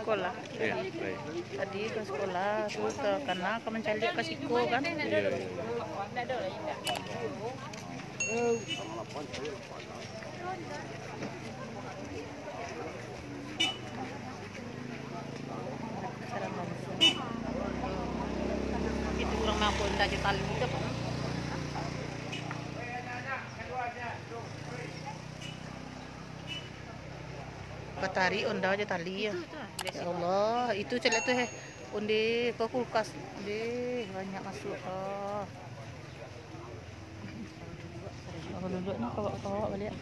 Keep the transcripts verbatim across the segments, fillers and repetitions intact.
Sekolah. Iya, baik. Tadi ka sekolah, tu ka, kana ka mancaliak ka siko, kan? Iya, iya. Itu urang mapo ndak je tali tu. Batarik onda jo tali, yo. Itu, itu, ah, biasa. Ya Allah, itu caliak tu, heh. Onde, ka kulkas. Onde, banyak masuak, ah. Kalau duduak ni, kawak-kawak baliak.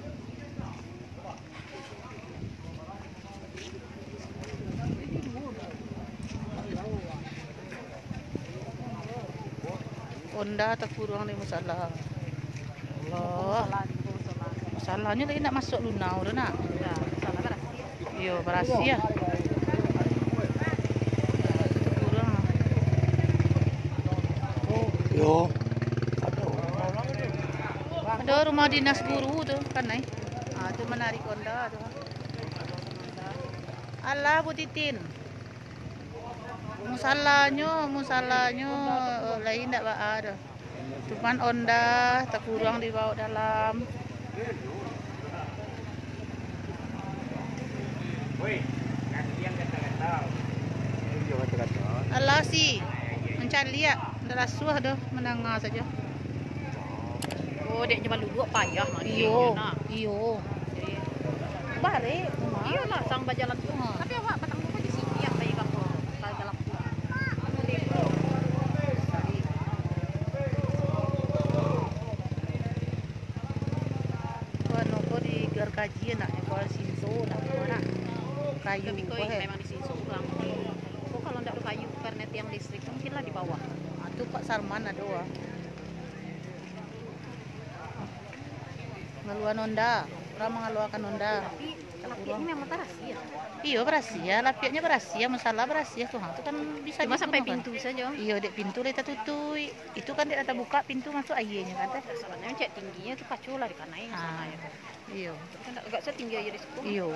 Onda takuruang di musala. Allah. Musala ni, musala. Musala ni lai nak masuak lunau tu, nak. Yo, musala barasiah. Iyo, barasiah. Takuruang. Yo. Ado rumah dinas guru tu, kan, ai? Ah, tu manarik onda tu. Alah, Bu Titin. Musalanyo, musalanyo, lai indak baa doh. Cuman onda takuruang dibaok dalam. Alah si, mancaliak, indak lasuah doh mandanga sajo. Oh, dek nyo baluduak payah mah. Iyo, iyo. Barek, Mak. Iyolah, sang bajalan tu. Ha. Tapi awak patang tu di sini yang bayi kampung. Kalau dalam tu. Anu ko di garkaji nak, ko sinso nak, ko nak. Kayu. Tapi ko ko, he, memang di sinso urang. Ko kalau ndak ada kayu karena tiang listrik, mungkin lah di bawah. Ah, tu Pak Sarman ado, ah. Mangaluakan onda, urang mangaluakan onda. Tapi lapiaknyo memang tarasiah. Iyo, barasiah, lapiaknyo barasiah, musala barasiah tu. Ha, tu kan bisa. Cuma sampai pintu sajo. Iyo, dek pintu lai tatutuik. Itu kan dek lah tabuka pintu, masuak aianyo kan, teh. Sabananyo cek tingginyo tu kaco lah di kanai, ha, sana yo. Iyo. Kan agak satinggi aia di situ. Iyo.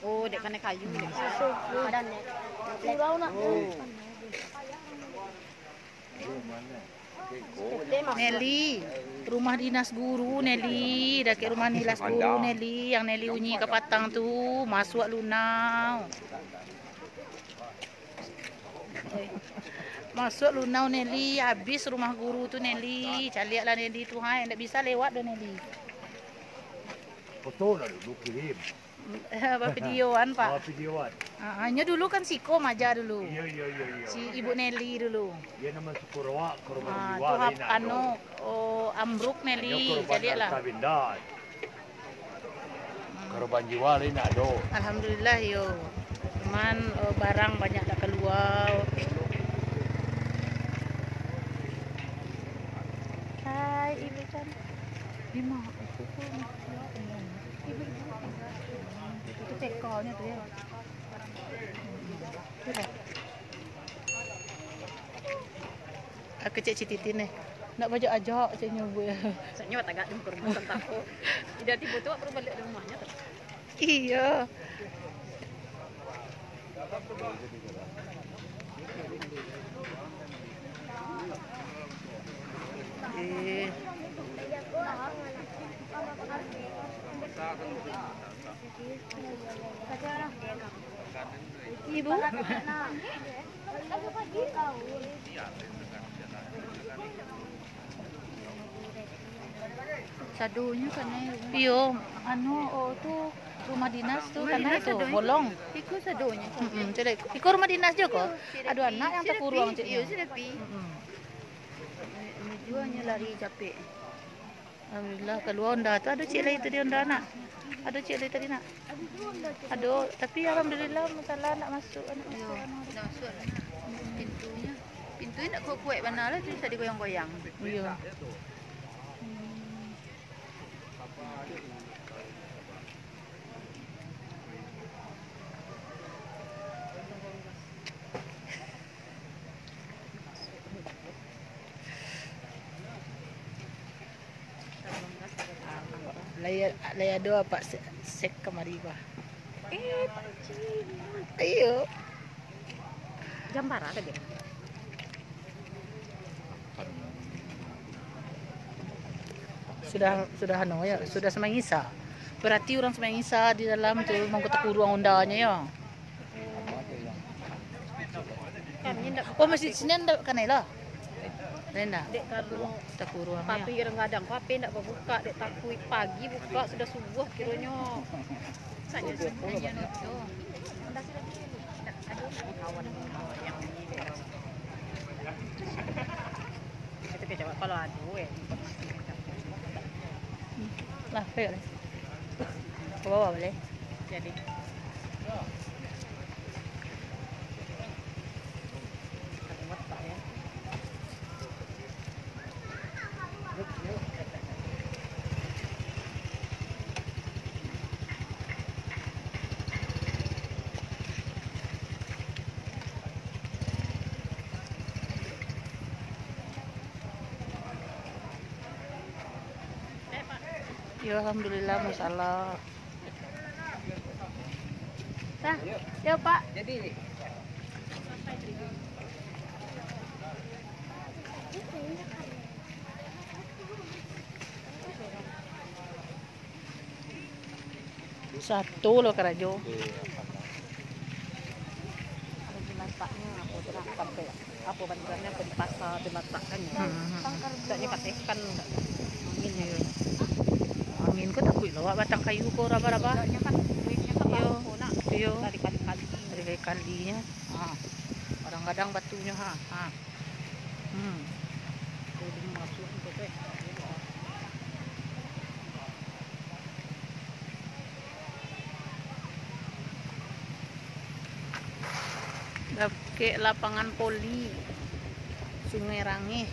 Oh, dek kanai kayu, dek. Surau nak. Oh. Nelly, rumah dinas guru, Nelly, dakek rumah dinas guru, Nelly, yang Nelly unyi kapatang tu, masuak lunau. Masuak lunau, Nelly, habis rumah guru tu, Nelly. Caliaklah Nelly tu, hai, ndak bisa lewat doh, Nelly. Foto lah dulu kirim. Bavideoan, Pak. Oh, videoan. Ah, nyo dulu kan siko maja dulu. Iyo, iyo, iyo, iyo. Si Ibu Nelly dulu. Iyo, namo siko Rawak, korban jiwa tu lain ado. Anu, oh, ambruk Nelly, caliaklah. Korban harta benda. Korban jiwa lain ado. Alhamdulillah, yo. Cuman, eh, barang banyak tak kalua. Hai, Ibu cantik. Di ma-, itu tu, ibu-ibu. Itu cekonyo tu, yo. Sudah. Aku cek Cititin, eh. Nak bajak ajak, cek nyo buek. Soalnyo tagak di muko rumah santako. Ida tibo tu baru baliak dari rumahnyo tu. Iyo. Eh. Ibu? Sadonyo kanai. Iyo, anu, oh, tu rumah dinas tu kanai tu, bolong. Iko sadonyo. Mm-mm, caliak. Iko rumah dinas jo ko? Iyo, aduh, anak yang takuruang, cik. Iyo, sudah pi. Mm-mm. Ini juo nyo lari capek. Alhamdulillah, kalua onda tu. Ado ciek lai tadi onda, nak? Ado ciek lai tadi, nak? Ado, tapi alhamdulillah, masalah nak masuak, nak masuak, nak masuak. Pintunyo, pintunyo nak kuek-kuek bana lah, tu bisa digoyang-goyang. Iyo. Hmm. Lai, lai ado apak se-, Cek kamari, bah. Eh, Pak Cik. Iyo. Jam bara tadi? Sudah, sudah anu, yo, sudah sumbayang Isya. Berarti urang sumbayang Isya di dalam tu, mangko takuruang ondanyo, yo. Kami ndak. Oh, masjid sini ndak kanai lah? Ndak. Dek, karano takuruang, yo. Tapi kadang-kadang ko H P ndak babuka, dek, takuik pagi buka sudah subuh kironyo. Saja semuanya nutup. Kita kecewa kalau ado, eh, informasi. Lah, ayo lah. Ke bawah boleh? Jadi. Yo, alhamdulillah, masalah. Nah, yo, Pak. Jadi, satu lo karajo. Karajo lataknyo apo tu lah, sampai apo bantuannyo apo di pasar dilatakkan. Hmm, hmm, hmm. Agaknyo patehkan. Angin, yo. Angin ko takuik lo, awak batang kayu ko raba-raba. Agaknyo kan, duitnyo kan. Iyo. Banyak nak. Iyo. Dari kali-kali. Dari kali-kalinyo. Ha. Kadang-kadang batunyo, ha. Ha. Hmm. Kuling masuak tu teh. Dakek lapangan voli, Sungai Rangeh.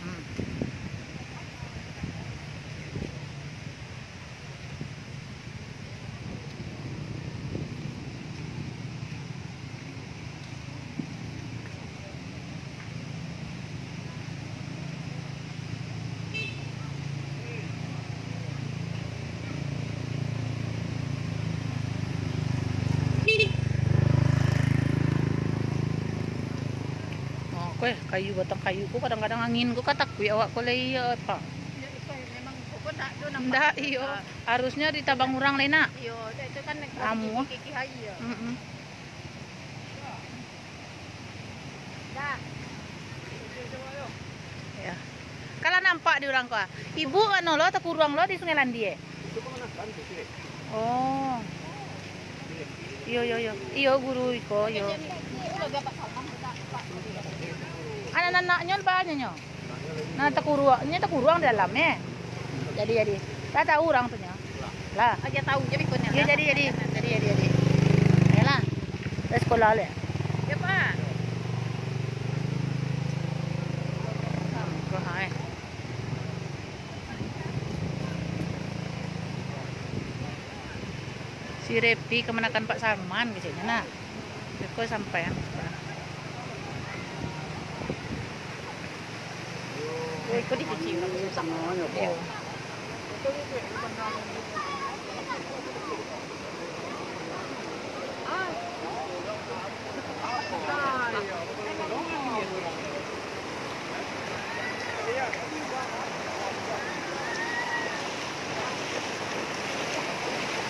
Hmm. Oh, ko eh, kayu, batang kayu ko kadang-kadang angin ko ka takuik awak ko lai, apa? Iyo, iko memang pokok ndak ado nampak. Ndak, iyo. Harusnyo ditabang urang lai, nak. Iyo, itu, itu kan amuah. Kikih-kikih aia. Mm-mm. Dah. Ya. Kalau nampak di urang ko, ah. Ibu anu lo, takuruang lo di Sungai Landi, eh? Oh. Iyo, iyo, iyo. Iyo, guru iko, iyo. Anak-anaknyo banyak nyo. Nah, takuruang, nyo takuruang di dalam, eh. Jadi, jadi. Lah tahu urang tu nyo. Lah. Aja tahu je biko nyo. Iyo, jadi, jadi. Jadi, jadi, jadi. Yolah. Dari sekolah le. Ya, Pak. Ko, ha, eh. Si Repi kamanakan Pak Sarman keceknyo, nah. Iko sampai, ah. Oh, iko dicuci urang tu. Iyo.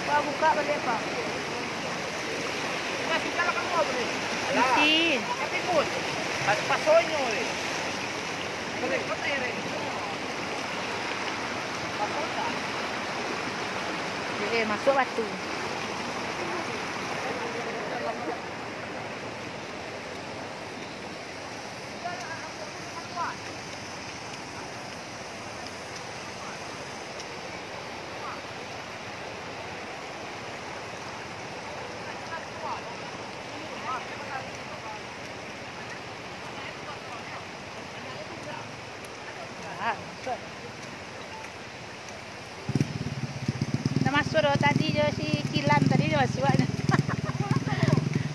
Pak, buka baliak, Pak. Isi. Jadi, masuak batu. Nah, masuak doh tadi jo si Kilan tadi, nyo masuak.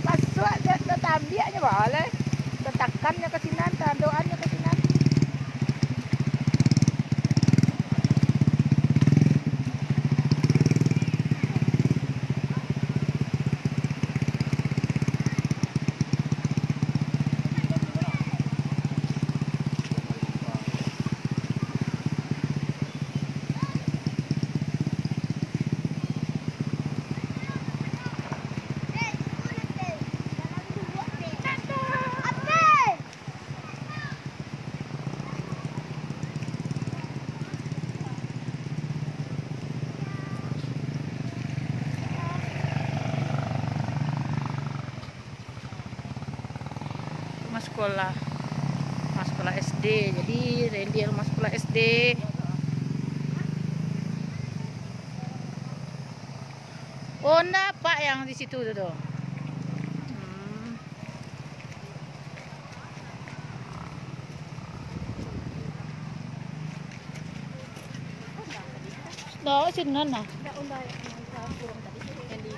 Masuak, ta-, tatambiaknyo baa lai. Tatakannyo ka sinan, taandoannyo ka sinan. sekolah. Rumah sekolah S D. Jadi, Randy rumah sekolah S D. Oh, ndak, Pak, yang di situ tu, tu. Hmm. Dah, sinan nah.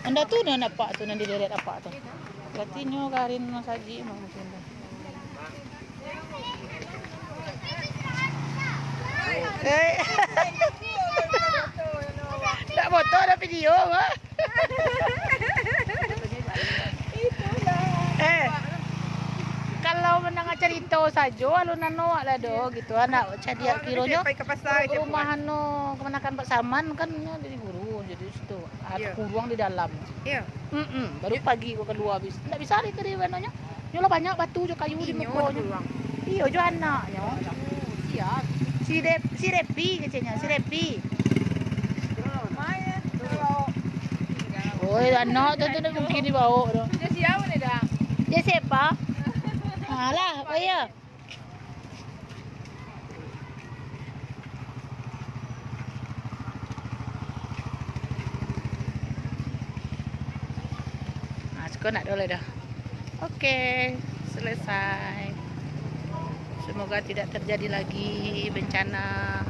Anda tu nan apak tu, nan dideret apak tu. Berarti nyo karin masajik mah mungkin tu. Eh. Tak foto, ada video mah. Eh, kalau mandanga carito sajo, alun anu awak lah doh, gitu. Anak cadiak kironyo, rumah anu, kamanakan Pak Saman kan nyo dari guru, jadi situ. Ah, takuruang di dalam. Iyo. Mm-mm, baru pagi ko kalua habis. Ndak bisa lari dari manonyo. Nyo lah banyak batu jo kayu di mukonyo. Iyo, jo anaknyo. Si Dep-, si Repi kacanyo, si Repi. Oi, anak tu, tu ndak mungkin dibawa tu. Dia siapa ni, Dang? Dia siapa? Alah, oh iya. Nah, cukup nak dulu dah. Oke, selesai. Semoga tidak terjadi lagi bencana.